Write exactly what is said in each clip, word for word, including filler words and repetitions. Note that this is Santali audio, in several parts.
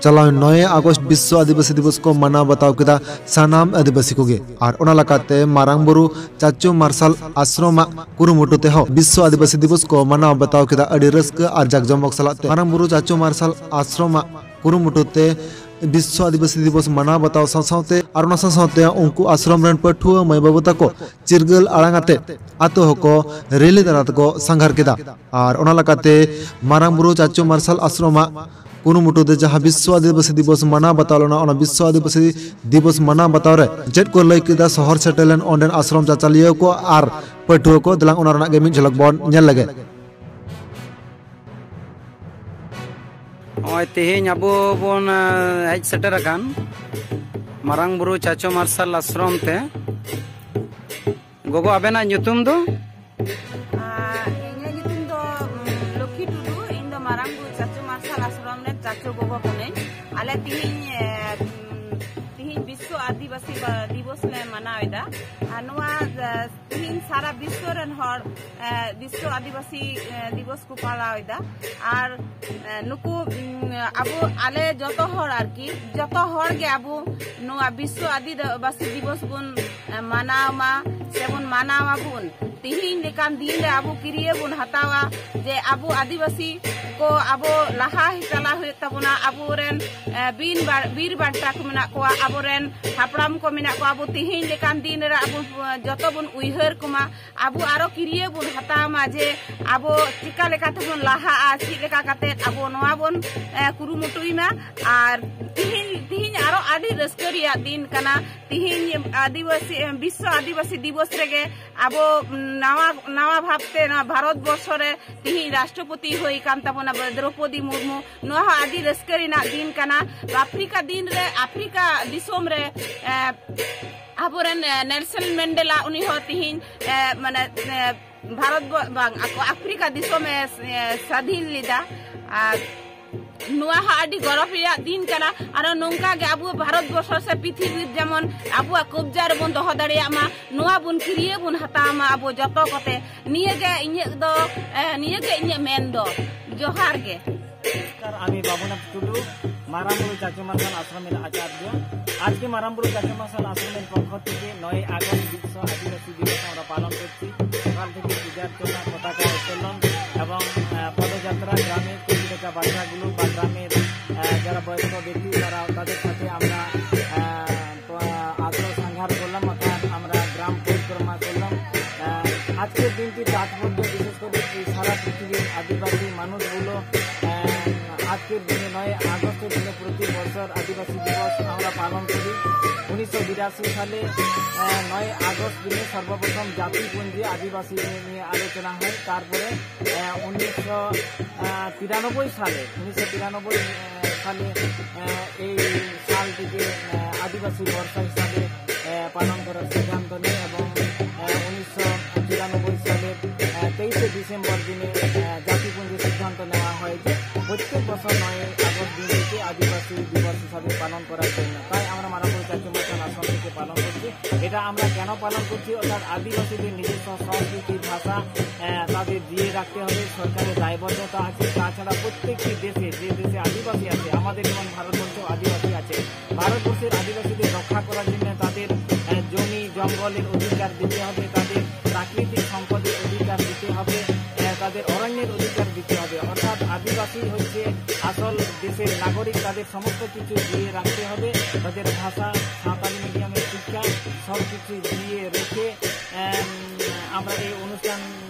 ᱪᱟᱞᱟᱣ ᱱᱚᱭᱮ ᱟᱜᱚᱥᱴ ᱵᱤᱥᱥᱚ ᱟᱹᱫᱤᱵᱟᱹᱥᱤ ᱫᱤᱵᱚᱥ ᱠᱚ ᱢᱟᱱᱟᱣ ᱵᱟᱛᱟᱣ ᱠᱮᱫᱟ ᱥᱟᱱᱟᱢ ᱟᱹᱫᱤᱵᱟᱹᱥᱤ ᱠᱚᱜᱮ᱾ ᱟᱨ ᱚᱱᱟ ᱞᱮᱠᱟᱛᱮ ᱢᱟᱨᱟᱝ ᱵᱩᱨᱩ ᱪᱟᱪᱳ ᱢᱟᱨᱥᱟᱞ ᱟᱥᱨᱚᱢᱟᱜ ᱠᱩᱨᱩᱢᱩᱴᱩ ᱛᱮᱦᱚᱸ ᱵᱤᱥᱥᱚ ᱟᱹᱫᱤᱵᱟᱹᱥᱤ ᱫᱤᱵᱚᱥ ᱠᱚ ᱢᱟᱱᱟᱣ ᱵᱟᱛᱟᱣ ᱠᱮᱫᱟ ᱟᱹᱰᱤ ᱨᱟᱹᱥᱠᱟᱹ ᱟᱨ ᱡᱟᱠ ᱡᱚᱢᱚᱠ ᱥᱟᱞᱟᱜ ᱛᱮ᱾ ᱢᱟᱨᱟᱝ ᱵᱩᱨᱩ ᱪᱟᱪᱳ ᱢᱟᱨᱥᱟᱞ ᱟᱥᱨᱚᱢᱟᱜ ᱠᱩᱨᱩᱢᱩᱴᱩ ᱛᱮ ᱵᱤᱥᱥᱚ ᱟᱹᱫᱤᱵᱟᱹᱥᱤ ᱫᱤᱵᱚᱥ ᱢᱟᱱᱟᱣ ᱵᱟᱛᱟᱣ ᱥᱟᱶ ᱥᱟᱶᱛᱮ ᱟᱨ ᱚᱱᱟ ᱥᱟᱶ ᱥᱟᱶᱛᱮ ᱩᱱᱠᱩ ᱟᱥᱨᱚᱢ ᱨᱮᱱ ᱯᱟᱹᱴᱷᱩᱣᱟᱹ ᱢᱟᱹᱭ ᱵᱟᱹᱵᱩ ᱛᱟᱠᱚ ᱪᱤᱨᱜᱟᱹᱞ ᱟᱲᱟᱝ ᱟᱛᱮ ᱟᱛᱳ ᱦᱚᱸᱠᱚ ᱨᱮᱞᱤ ᱛᱟᱞᱟ ᱛᱮᱠᱚ ᱥᱟᱸᱜᱷᱟᱨ ᱠᱮᱫᱟ᱾ ᱟᱨ ᱚᱱᱟ ᱞᱮᱠᱟᱛᱮ ᱢᱟᱨᱟᱝ ᱵᱩᱨᱩ ᱪᱟᱪᱳ ᱢᱟᱨᱥᱟᱞ ᱟᱥᱨᱚᱢᱟᱜ ᱠᱩᱨᱩᱢᱩᱴᱩ ᱛᱮ ᱡᱟᱦᱟᱸ ᱵᱤᱥᱥᱚ ᱟᱹᱫᱤᱵᱟᱹᱥᱤ ᱫᱤᱵᱚᱥ ᱢᱟᱱᱟᱣ ᱵᱟᱛᱟᱣ ᱞᱮᱱᱟ, ᱚᱱᱟ ᱵᱤᱥᱥᱚ ᱟᱹᱫᱤᱵᱟᱹᱥᱤ ᱫᱤᱵᱚᱥ ᱢᱟᱱᱟᱣ ᱵᱟᱛᱟᱣ ᱨᱮ ᱪᱮᱫ ᱠᱚ ᱞᱟᱹᱭ ᱠᱮᱫᱟ ᱥᱚᱦᱚᱨ ᱥᱮᱴᱮᱨ ᱞᱮᱱ ᱚᱸᱰᱮᱱ ᱟᱥᱨᱚᱢ ᱪᱟᱪᱟᱞᱤᱭᱟᱹ ᱠᱚ ᱟᱨ ᱯᱟᱹᱴᱷᱩᱣᱟᱹ ᱠᱚ, ᱫᱮᱞᱟᱝ ᱚᱱᱟ ᱨᱮᱱᱟᱜ ᱜᱮ ᱢᱤᱫ ᱡᱷᱚᱞᱚᱠ ᱵᱚᱱ ᱧᱮᱞ ᱞᱮᱜᱮ᱾ ᱱᱚᱜᱼᱚᱭ ᱛᱮᱦᱮᱧ ᱟᱵᱚ ᱵᱚᱱ, ᱮ, ᱦᱮᱡ ᱥᱮᱴᱮᱨ ᱟᱠᱟᱱ ᱢᱟᱨᱟᱝ ᱵᱩᱨᱩ ᱪᱟᱪᱳ ᱢᱟᱨᱥᱟᱞ ᱟᱥᱨᱚᱢ ᱛᱮ᱾ ᱜᱚᱜᱚ, ᱟᱵᱮᱱᱟᱜ ᱧᱩᱛᱩᱢ ᱫᱚ? ᱟᱨ ᱤᱧᱟᱹᱜ ᱧᱩᱛᱩᱢ ᱫᱚ, ᱩᱢ, ᱞᱚᱠᱠᱷᱤ ᱴᱩᱰᱩ᱾ ᱤᱧ ᱫᱚ ᱢᱟᱨᱟᱝ ᱵᱩᱨᱩ ᱪᱟᱪᱳ ᱢᱟᱨᱥᱟᱞ ᱟᱥᱨᱚᱢ ᱨᱮᱱ ᱪᱟᱪᱳ ᱜᱚᱜᱚ ᱠᱟᱹᱱᱟᱹᱧ᱾ ᱟᱞᱮ ᱛᱤᱦᱤᱧ, ᱮ, ᱩᱢ, ᱛᱤᱦᱤᱧ ᱵᱤᱥᱥᱚ ᱟᱹᱫᱤᱵᱟᱹᱥᱤ ᱵᱟ-, ᱫᱤᱵᱚᱥ ᱞᱮ ᱢᱟᱱᱟᱣ ᱮᱫᱟ᱾ ᱟᱨ ᱱᱚᱣᱟ, ᱮ, ᱛᱤᱦᱤᱧ ᱥᱟᱨᱟ ᱵᱤᱥᱥᱚ ᱨᱮᱱ ᱦᱚᱲ, ᱮ, ᱵᱤᱥᱥᱚ ᱟᱹᱫᱤᱵᱟᱹᱥᱤ, ᱮ, ᱫᱤᱵᱚᱥ ᱠᱚ ᱯᱟᱞᱟᱣ ᱮᱫᱟ᱾ ᱟᱨ, ᱮ, ᱱᱩᱠᱩ, ᱩᱢ, ᱟᱵᱚ, ᱟᱞᱮ ᱡᱚᱛᱚ ᱦᱚᱲ ᱟᱨᱠᱤ, ᱡᱚᱛᱚ ᱦᱚᱲ ᱜᱮ ᱟᱵᱚ ᱱᱚᱣᱟ ᱵᱤᱥᱥᱚ ᱟᱹᱫᱤᱵᱟᱹᱥᱤ ᱫᱤᱵᱚᱥ ᱵᱚᱱ, ᱮ, ᱢᱟᱱᱟᱣ ᱢᱟ ᱥᱮᱵᱚᱱ ᱢᱟᱱᱟᱣ ᱟᱵᱚᱱ᱾ ᱛᱤᱦᱤᱧ ᱞᱮᱠᱟᱱ ᱫᱤᱱ ᱨᱮ ᱟᱵᱚ ᱠᱤᱨᱭᱟᱹ ᱵᱚᱱ ᱦᱟᱛᱟᱣᱟ ᱡᱮ ᱟᱵᱚ ᱟᱹᱫᱤᱵᱟᱹᱥᱤ ᱠᱚ ᱟᱵᱚ ᱞᱟᱦᱟ ᱪᱟᱞᱟᱣ ᱦᱩᱭᱩᱜ ᱛᱟᱵᱚᱱᱟ᱾ ᱟᱵᱚᱨᱮᱱ, ᱮ, ᱵᱤᱱ ᱵᱟ-, ᱵᱤᱨ ᱵᱟᱱᱴᱟ ᱠᱚ ᱢᱮᱱᱟᱜ ᱠᱚᱣᱟ, ᱟᱵᱚᱨᱮᱱ ᱦᱟᱯᱲᱟᱢ ᱠᱚ ᱢᱮᱱᱟᱜ ᱠᱚᱣᱟ᱾ ᱟᱵᱚ ᱛᱤᱦᱤᱧ ᱞᱮᱠᱟᱱ ᱫᱤᱱ ᱨᱮ ᱟᱵᱚ, ᱮ, ᱡᱚᱛᱚ ᱵᱚᱱ ᱩᱭᱦᱟᱹᱨ ᱠᱚᱢᱟ᱾ ᱟᱵᱚ ᱟᱨᱚ ᱠᱤᱨᱭᱟᱹ ᱵᱚᱱ ᱦᱟᱛᱟᱣ ᱢᱟ ᱡᱮ ᱟᱵᱚ ᱪᱤᱠᱟ ᱞᱮᱠᱟ ᱛᱮᱵᱚᱱ ᱞᱟᱦᱟᱜᱼᱟ, ᱪᱮᱫ ᱞᱮᱠᱟ ᱠᱟᱛᱮᱫ ᱟᱵᱚ ᱱᱚᱣᱟ ᱵᱚᱱ, ᱮ, ᱠᱩᱨᱩᱢᱩᱴᱩᱭ ᱢᱟ᱾ ᱟᱨ ᱛᱤᱦᱤᱧ, ᱛᱤᱦᱤᱧ ᱟᱨᱚ ᱟᱹᱰᱤ ᱨᱟᱹᱥᱠᱟᱹ ᱨᱮᱭᱟᱜ ᱫᱤᱱ ᱠᱟᱱᱟ᱾ ᱛᱤᱦᱤᱧ ᱟᱹᱫᱤᱵᱟᱹᱥᱤ, ᱵᱤᱥᱥᱚ ᱟᱹᱫᱤᱵᱟᱹᱥᱤ ᱫᱤᱵᱚᱥ ᱨᱮᱜᱮ ᱟᱵᱚ ᱱᱟᱣᱟ, ᱱᱟᱣᱟ ᱵᱷᱟᱵᱽᱛᱮ ᱱᱚᱣᱟ ᱵᱷᱟᱨᱚᱛ ᱵᱚᱨᱥᱚ ᱨᱮ ᱛᱤᱦᱤᱧ ᱨᱟᱥᱴᱨᱚᱯᱚᱛᱤ ᱦᱩᱭ ᱠᱟᱱ ᱛᱟᱵᱚᱱᱟ ᱫᱨᱚᱯᱚᱫᱤ ᱢᱩᱨᱢᱩ᱾ ᱱᱚᱣᱟ ᱦᱚᱸ ᱟᱹᱰᱤ ᱨᱟᱹᱥᱠᱟᱹ ᱨᱮᱱᱟᱜ ᱫᱤᱱ ᱠᱟᱱᱟ᱾ ᱟᱯᱷᱨᱤᱠᱟ ᱫᱤᱱ ᱨᱮ, ᱟᱯᱷᱨᱤᱠᱟ ᱫᱤᱥᱚᱢ ᱨᱮ, ᱮ, ᱟᱵᱚᱨᱮᱱ, ᱮ, ᱱᱮᱞᱥᱚᱱ ᱢᱮᱱᱰᱮᱞᱟ, ᱩᱱᱤ ᱦᱚᱸ ᱛᱤᱦᱤᱧ, ᱮ, ᱢᱟᱱᱮ, ᱮ, ᱵᱷᱟᱨᱚᱛ ᱵᱚ-, ᱵᱟᱝ, ᱟᱠᱚ ᱟᱯᱷᱨᱤᱠᱟ ᱫᱤᱥᱚᱢᱮ, ᱮ, ᱥᱟᱹᱫᱷᱤᱱ ᱞᱮᱫᱟ᱾ ᱟᱨ ᱱᱚᱣᱟ ᱦᱚᱸ ᱟᱹᱰᱤ ᱜᱚᱨᱚᱵᱽ ᱨᱮᱭᱟᱜ ᱫᱤᱱ ᱠᱟᱱᱟ᱾ ᱟᱨᱚ ᱱᱚᱝᱠᱟ ᱜᱮ ᱟᱵᱚ ᱵᱷᱟᱨᱚᱛ ᱵᱚᱨᱥᱚ ᱥᱮ ᱯᱨᱤᱛᱷᱤᱵᱤ ᱡᱮᱢᱚᱱ ᱟᱵᱚᱣᱟᱜ ᱠᱚᱵᱽᱡᱟ ᱨᱮᱵᱚᱱ ᱫᱚᱦᱚ ᱫᱟᱲᱮᱭᱟᱜ ᱢᱟ, ᱱᱚᱣᱟ ᱵᱚᱱ ᱠᱤᱨᱭᱟᱹ ᱵᱚᱱ ᱦᱟᱛᱟᱣ ᱢᱟ ᱟᱵᱚ ᱡᱚᱛᱚ ᱠᱚᱛᱮ᱾ ᱱᱤᱭᱟᱹ ᱜᱮ ᱤᱧᱟᱹᱜ ᱫᱚ, ᱮ, ᱱᱤᱭᱟᱹ ᱜᱮ ᱤᱧᱟᱹᱜ ᱢᱮᱱ ᱫᱚ᱾ ᱡᱚᱦᱟᱨ ᱜᱮ᱾ ᱱᱚᱢᱚᱥᱠᱟᱨ, ᱟᱢᱤ ᱵᱟᱵᱩᱱᱟᱛᱷ ᱴᱩᱰᱩ᱾ মারাম বুরু চাচু মার্শাল আশ্রমের আচার্য। আজকে মারাম বুরু চাচু মার্শাল আশ্রমের পক্ষ থেকে নয়ই আগস্ট বিশ্ব আদিবাসী দিবস আমরা পালন করছি। সকাল থেকে পূজা অর্চনা, পতাকা উত্তোলন এবং আহ, পদযাত্রা, গ্রামের প্রতিটা বাচ্চাগুলো বা গ্রামের আহ, যারা বয়স্ক ব্যক্তি, তারা, তাদের সাথে আমরা আহ, প- আদর সংহার করলাম, অর্থাৎ আমরা গ্রাম পরিক্রমা করলাম। আহ, আজকের দিনটি তাৎপর্য, বিশেষ করে এই সারা পৃথিবীর আদিবাসী মানুষগুলো আহ, আজকের দিনে, নয় আগস্টের দিনে প্রতি বছর আদিবাসী দিবস আমরা পালন করি। উনিশশো বিরাশি সালে আহ, নয় আগস্ট দিনে সর্বপ্রথম জাতিপুঞ্জে আদিবাসী দিন নিয়ে আলোচনা হয়। তারপরে আহ, উনিশশো আহ, তিরানব্বই সালে, উনিশশো তিরানব্বই আহ, সালে আহ, এই সালটিকে আহ, আদিবাসী বর্ষা হিসাবে আহ, পালন করার সিদ্ধান্ত নেয় এবং আহ, উনিশশো তিরানব্বই সালের আহ, তেইশে ডিসেম্বর দিনে আহ, জাতিপুঞ্জে সিদ্ধান্ত নেওয়া হয় যে প্রত্যেক বছর নয় আগস্ট দিনটিকে আদিবাসী দিবস হিসাবে পালন করার জন্য। তাই আমরা মারাম বুরু চাচু মার্শাল আশ্রম থেকে পালন করছি। এটা আমরা কেন পালন করছি, অর্থাৎ আদিবাসীদের নিজস্ব সংস্কৃতি, ভাষা আহ, তাদের জিয়ে রাখতে হবে, সরকারের দায়বদ্ধতা আছে। তাছাড়া প্রত্যেকটি দেশে, যে দেশে আদিবাসী আছে, আমাদের যেমন ভারতবর্ষেও আদিবাসী আছে, ভারতবর্ষের আদিবাসীদের রক্ষা করার জন্য তাদের আহ, জমি জঙ্গলের অধিকার দিতে হবে, তাদের প্রাকৃতিক সম্পদের অধিকার দিতে হবে, আহ, তাদের অরণ্যের অধিকার দিতে হবে। অর্থাৎ আদিবাসী হচ্ছে আসল দেশের নাগরিক, তাদের সমস্ত কিছু জিয়ে রাখতে হবে, তাদের ভাষা, সাঁওতালি মিডিয়ামের শিক্ষা, সব কিছু জিয়ে রেখে আম, আমরা এই অনুষ্ঠান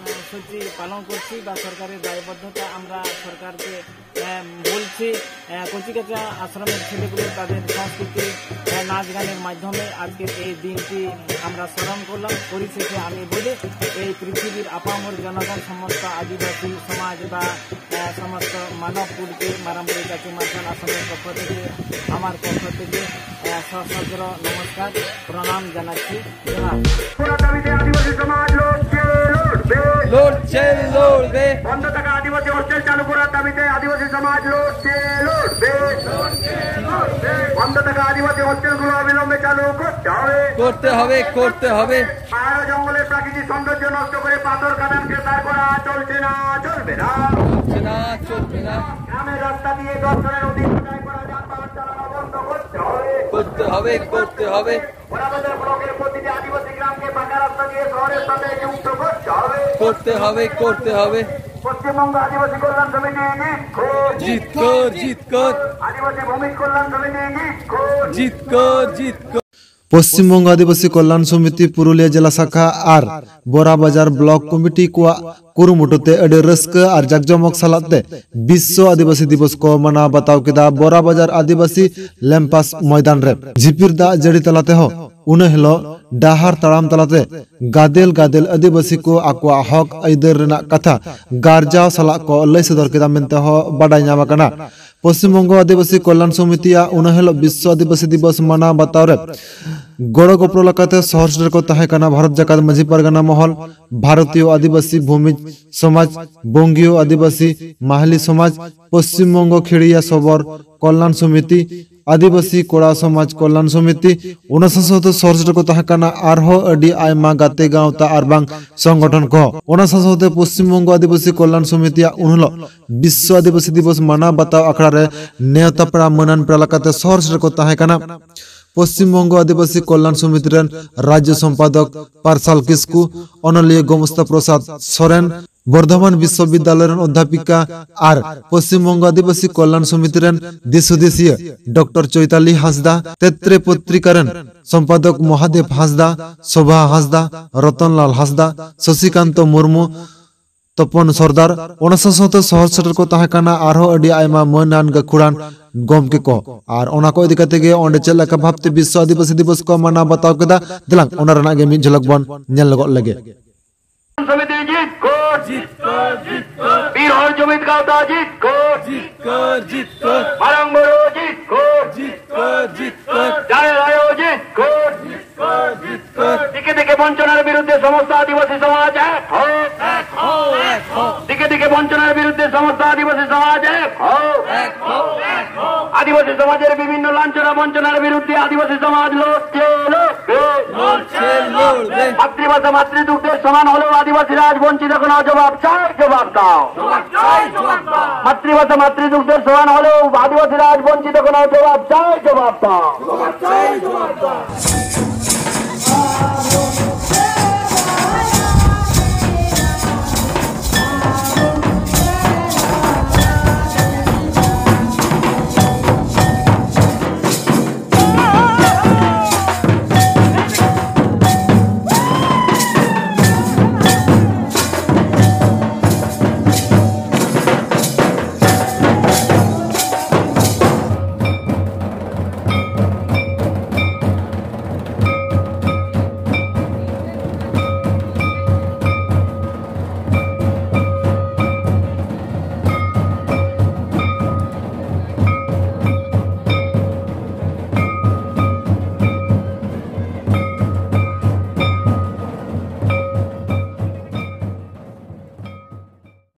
সূচি পালন করছি বা সরকারের দায়বদ্ধতা আমরা সরকারকে আম, বলছি। আহ, কচিকাচা আশ্রমের ছেলেগুলো তাদের সংস্কৃতি, আহ, নাচ গানের মাধ্যমে আজকের এই দিনটি আমরা স্মরণ করলাম। পরিশেষে আমি বলি, এই পৃথিবীর আপামর জনগণ, সমস্ত আদিবাসী সমাজ বা আহ, সমস্ত মানব কুলকে মারাম বুরু চাচু মার্শাল আশ্রমের পক্ষ থেকে, আমার পক্ষ থেকে আহ, সশস্ত্র নমস্কার, প্রণাম জানাচ্ছি। জোহার। পুরা দাবিতে আদিবাসী সমাজ লড়ছে, লড়বে। লড়ছে, লড়বে। বন্ধ থাকা আদিবাসী হোস্টেল চালু করার দাবিতে আদিবাসী সমাজ লড়ছে, লড়বে। বন্ধ থাকা আদিবাসী হোস্টেলগুলো অবিলম্বে চালু করতে হবে। করতে হবে, করতে হবে। পাহাড় ও জঙ্গলের প্রাকৃতিক সৌন্দর্য নষ্ট করে পাথর কাদান ক্রেতার করা চলছে না, চলবে না। চলছে না, চলবে না। গ্রামের রাস্তা দিয়ে দশ জনের অধিক আদায় করা যাবে। করতে হবে, করতে হবে। বড়াবাজার ব্লকের প্রতিটি আদিবাসী গ্রামকে পাকা রাস্তা দিয়ে শহরের সাথে যুক্ত করতে হবে। করতে হবে, করতে হবে। পশ্চিমবঙ্গ আদিবাসী কল্যাণ সমিতি জিত কর। জিত কর, জিত কর। আদিবাসী ভূমি কল্যাণ সমিতি জিত কর। জিত কর, জিত কর। পশ্চিমবঙ্গ আদিবাসী কল্যাণ সমিতি পুরুলিয়া জেলা শাখা ᱟᱨ ᱵᱚᱨᱟᱵᱟᱡᱟᱨ ᱵᱞᱚᱠ ᱠᱚᱢᱤᱴᱤ ᱠᱚᱣᱟᱜ ᱠᱩᱨᱩᱢᱩᱴᱩ ᱛᱮ ᱟᱹᱰᱤ ᱨᱟᱹᱥᱠᱟᱹ ᱟᱨ ᱡᱟᱠᱡᱚᱢᱚᱠ ᱥᱟᱞᱟᱜ ᱛᱮ ᱵᱤᱥᱥᱚ ᱟᱹᱫᱤᱵᱟᱹᱥᱤ ᱫᱤᱵᱚᱥ ᱠᱚ ᱢᱟᱱᱟᱣ ᱵᱟᱛᱟᱣ ᱠᱮᱫᱟ ᱵᱚᱨᱟᱵᱟᱡᱟᱨ ᱟᱹᱫᱤᱵᱟᱹᱥᱤ ᱞᱮᱢᱯᱟᱥ ᱢᱚᱭᱫᱟᱱ ᱨᱮ᱾ ᱡᱷᱤᱯᱤᱨ ᱫᱟᱜ ᱡᱟᱹᱲᱤ ᱛᱟᱞᱟ ᱛᱮᱦᱚᱸ ᱩᱱᱟᱹ ᱦᱤᱞᱳᱜ ᱰᱟᱦᱟᱨ ᱛᱟᱲᱟᱢ ᱛᱟᱞᱟᱛᱮ ᱜᱟᱫᱮᱞ ᱜᱟᱫᱮᱞ ᱟᱹᱫᱤᱵᱟᱹᱥᱤ ᱠᱚ ᱟᱠᱚᱣᱟᱜ ᱦᱚᱠ ᱟᱹᱭᱫᱟᱹᱨ ᱨᱮᱱᱟᱜ ᱠᱟᱛᱷᱟ ᱜᱟᱨᱡᱟᱣ ᱥᱟᱞᱟᱜ ᱠᱚ ᱞᱟᱹᱭ ᱥᱚᱫᱚᱨ ᱠᱮᱫᱟ ᱢᱮᱱᱛᱮ ᱦᱚᱸ ᱵᱟᱰᱟᱭ ᱧᱟᱢ ᱟᱠᱟᱱᱟ᱾ ᱯᱚᱥᱪᱤᱢ ᱵᱚᱝᱜᱚ ᱟᱹᱫᱤᱵᱟᱹᱥᱤ ᱠᱚᱞᱭᱟᱱ ᱥᱚᱢᱤᱛᱤᱭᱟᱜ ᱩᱱᱟᱹ ᱦᱤᱞᱳᱜ ᱵᱤᱥᱥᱚ ᱟᱹᱫᱤᱵᱟᱹᱥᱤ ᱫᱤᱵᱚᱥ ᱢᱟᱱᱟᱣ ᱵᱟᱛᱟᱣ ᱨᱮ ᱜᱚᱲᱚ ᱜᱚᱯᱚᱲᱚ ᱞᱮᱠᱟᱛᱮ ᱥᱚᱦᱚᱨ ᱥᱮᱴᱮᱨ ᱠᱚ ᱛᱟᱦᱮᱸ ᱠᱟᱱᱟ ᱵᱷᱟᱨᱚᱛ ᱡᱟᱠᱟᱛ ᱢᱟᱹᱡᱷᱤ ᱯᱟᱨᱜᱟᱱᱟ ᱢᱚᱦᱚᱞ, ᱵᱷᱟᱨᱚᱛᱤᱭᱚ ᱟᱹᱫᱤᱵᱟᱹᱥᱤ ᱵᱷᱩᱢᱤᱡᱽ ᱥᱚᱢᱟᱡᱽ, ᱵᱚᱝᱜᱤᱭᱚ ᱟᱹᱫᱤᱵᱟᱹᱥᱤ ᱢᱟᱦᱞᱤ ᱥᱚᱢᱟᱡᱽ, ᱯᱚᱥᱪᱤᱢ ᱵᱚᱝᱜᱚ ᱠᱷᱮᱲᱤᱭᱟ ᱥᱚᱵᱚᱨ ᱠᱚᱞᱭᱟᱱ ᱥᱚᱢᱤᱛᱤ, ᱟᱹᱫᱤᱵᱟᱹᱥᱤ ᱠᱚᱲᱟ ᱥᱚᱢᱟᱡᱽ ᱠᱚᱞᱭᱟᱱ ᱥᱚᱢᱤᱛᱤ, ᱚᱱᱟ ᱥᱟᱶ ᱥᱟᱶᱛᱮ ᱥᱚᱦᱚᱨ ᱥᱮᱴᱮᱨ ᱠᱚ ᱛᱟᱦᱮᱸ ᱠᱟᱱᱟ ᱟᱨᱦᱚᱸ ᱟᱹᱰᱤ ᱟᱭᱢᱟ ᱜᱟᱛᱮ ᱜᱟᱶᱛᱟ ᱟᱨ ᱵᱟᱝ ᱥᱚᱝᱜᱚᱴᱷᱚᱱ ᱠᱚ᱾ ᱚᱱᱟ ᱥᱟᱶ ᱥᱟᱶᱛᱮ ᱯᱚᱥᱪᱤᱢ ᱵᱚᱝᱜᱚ ᱟᱹᱫᱤᱵᱟᱹᱥᱤ ᱠᱚᱞᱭᱟᱱ ᱥᱚᱢᱤᱛᱤᱭᱟᱜ ᱩᱱ ᱦᱤᱞᱳᱜ ᱵᱤᱥᱥᱚ ᱟᱹᱫᱤᱵᱟᱹᱥᱤ ᱫᱤᱵᱚᱥ ᱢᱟᱱᱟᱣ ᱵᱟᱛᱟᱣ ᱟᱠᱷᱲᱟ ᱨᱮ ᱱᱮᱣᱛᱟ ᱯᱮᱲᱟ ᱢᱟᱹᱱᱟᱱ ᱯᱮᱲᱟ ᱞᱮᱠᱟᱛᱮ ᱥᱚᱦᱚᱨ ᱥᱮᱴᱮᱨ ᱠᱚ ᱛᱟᱦᱮᱸ ᱠᱟᱱᱟ ᱯᱚᱥᱪᱤᱢ ᱵᱚᱝᱜᱚ ᱟᱹᱫᱤᱵᱟᱹᱥᱤ ᱠᱚᱞᱭᱟᱱ ᱥᱚᱢᱤᱛᱤ ᱨᱮᱱ ᱨᱟᱡᱽᱡᱚ ᱥᱚᱢᱯᱟᱫᱚᱠ ᱯᱟᱨᱥᱟᱞ ᱠᱤᱥᱠᱩ, ᱚᱱᱚᱞᱤᱭᱟᱹ ᱜᱳᱢᱚᱥᱛᱟ ᱯᱨᱚᱥᱟᱫᱽ ᱥᱚᱨᱮᱱ, ᱵᱚᱨᱫᱷᱚᱢᱟᱱ ᱵᱤᱥᱥᱚᱵᱤᱫᱽᱫᱟᱞᱚᱭ ᱨᱮᱱ ᱚᱫᱽᱫᱷᱟᱯᱤᱠᱟ ᱟᱨ ᱯᱚᱥᱪᱤᱢ ᱵᱚᱝᱜᱚ ᱟᱹᱫᱤᱵᱟᱹᱥᱤ ᱠᱚᱞᱭᱟᱱ ᱥᱚᱢᱤᱛᱤ ᱨᱮᱱ ᱫᱤᱥ ᱦᱩᱫᱤᱥᱤᱭᱟᱹ ᱰᱚᱠᱴᱚᱨ ᱪᱳᱭᱛᱟᱞᱤ ᱦᱟᱸᱥᱫᱟ, ᱛᱮᱛᱨᱮ ᱯᱚᱛᱨᱤᱠᱟ ᱨᱮᱱ ᱥᱚᱢᱯᱟᱫᱚᱠ ᱢᱚᱦᱟᱫᱮᱵ ᱦᱟᱸᱥᱫᱟ, ᱥᱳᱵᱷᱟ ᱦᱟᱸᱥᱫᱟ, ᱨᱚᱛᱚᱱᱞᱟᱞ ᱦᱟᱸᱥᱫᱟ, ᱥᱚᱥᱤᱠᱟᱱᱛᱚ ᱢᱩᱨᱢᱩ, ᱛᱚᱯᱚᱱ ᱥᱚᱨᱫᱟᱨ, ᱚᱱᱟ ᱥᱟᱶ ᱥᱟᱶᱛᱮ ᱥᱚᱦᱚᱨ ᱥᱮᱴᱮᱨ ᱠᱚ ᱛᱟᱦᱮᱸ ᱠᱟᱱᱟ ᱟᱨᱦᱚᱸ ᱟᱹᱰᱤ ᱟᱭᱢᱟ ᱢᱟᱹᱱᱟᱱ ᱜᱟᱹᱠᱷᱩᱲᱟᱱ ᱜᱚᱢᱠᱮ ᱠᱚ᱾ ᱟᱨ ᱚᱱᱟ ᱠᱚ ᱤᱫᱤ ᱠᱟᱛᱮ ᱜᱮ ᱚᱸᱰᱮ ᱪᱮᱫ ᱞᱮᱠᱟ ᱵᱷᱟᱵᱛᱮ ᱵᱤᱥᱥᱚ ᱟᱹᱫᱤᱵᱟᱹᱥᱤ ᱫᱤᱵᱚᱥ ᱠᱚ ᱢᱟᱱᱟᱣ ᱵᱟᱛᱟᱣ ᱠᱮᱫᱟ, ᱫᱮᱞᱟᱝ ᱚᱱᱟ ᱨᱮᱱᱟᱜ ᱜᱮ ᱢᱤᱫ ᱡᱷᱚᱞᱚᱠ ᱵᱚᱱ ᱧᱮᱞ ᱜᱚᱫ ᱞᱮᱜᱮ᱾ ᱥᱚᱢᱤᱛᱤ ᱡᱤᱛᱠᱚᱨ, ᱡᱤᱛᱠᱚᱨ, ᱡᱤᱛᱠᱚᱨ᱾ ᱵᱤᱨ ᱦᱚᱲ ᱡᱩᱢᱤᱫ ᱜᱟᱶᱛᱟ ᱡᱤᱛᱠᱚᱨ, ᱡᱤᱛᱠᱚᱨ, ᱡᱤᱛᱠᱚᱨ᱾ ᱢᱟᱨᱟᱝ ᱵᱩᱨᱩ ᱡᱤᱛᱠᱚᱨ, ᱡᱤᱛᱠᱚᱨ, ᱡᱤᱛᱠᱚᱨ᱾ ᱡᱟᱦᱮᱨ ᱟᱭᱳ ᱡᱤᱛᱠᱚᱨ, ᱡᱤᱛᱠᱚᱨ, ᱡᱤᱛᱠᱚᱨ᱾ ᱫᱤᱠᱮ ᱫᱤᱠᱮ ᱵᱚᱧᱪᱚᱱᱟᱨ ᱵᱤᱨᱩᱫᱷᱮ ᱥᱚᱢᱚᱥᱛᱚ ᱟᱹᱫᱤᱵᱟᱹᱥᱤ ᱥᱚᱢᱟᱡᱽ ᱮᱠ ᱦᱳ, ᱮᱠ ᱦᱳ, ᱮᱠ ᱦᱳ᱾ ᱫᱤᱠᱮ ᱫᱤᱠᱮ ᱵᱚᱧᱪᱚᱱᱟᱨ ᱵᱤᱨᱩᱫᱷᱮ ᱥᱚᱢᱚᱥᱛᱚ ᱟᱹᱫᱤᱵᱟᱹᱥᱤ ᱥᱚᱢᱟᱡᱽ ᱮᱠ ᱦᱳ, ᱮᱠ ᱦᱳ, ᱮᱠ ᱦᱳ᱾ ᱟᱹᱫᱤᱵᱟᱹᱥᱤ ᱥᱚᱢᱟᱡᱽ ᱨᱮ ᱵᱤᱵᱷᱤᱱᱱᱚ ᱞᱟᱧᱪᱚᱱᱟ ᱵᱚᱧᱪᱚᱱᱟᱨ ᱵᱤᱨᱩᱫᱷᱮ ᱟᱹᱫᱤᱵᱟᱹᱥᱤ ᱥᱚᱢᱟᱡᱽ ᱞᱚᱲᱪᱮ ᱞᱚᱲᱵᱮ, ᱞᱚᱲᱪᱮ ᱞᱚᱲᱵᱮ᱾ ᱢᱟᱛᱨᱤᱵᱷᱟᱥᱟ ᱢᱟᱛᱨᱤ ᱫᱩᱜᱽᱫᱷᱮᱨ ᱥᱚᱢᱟᱱ ᱦᱚᱞᱮ ᱟᱹᱫᱤᱵᱟᱹᱥᱤ রাজ বঞ্চিত কোনো জবাব চাই, জবাব দাও। মাতৃভাষা মাতৃদুগ্ধের সমান হলেও আদিবাসী রাজ বঞ্চিত কোনো জবাব চাই, জবাব দাও।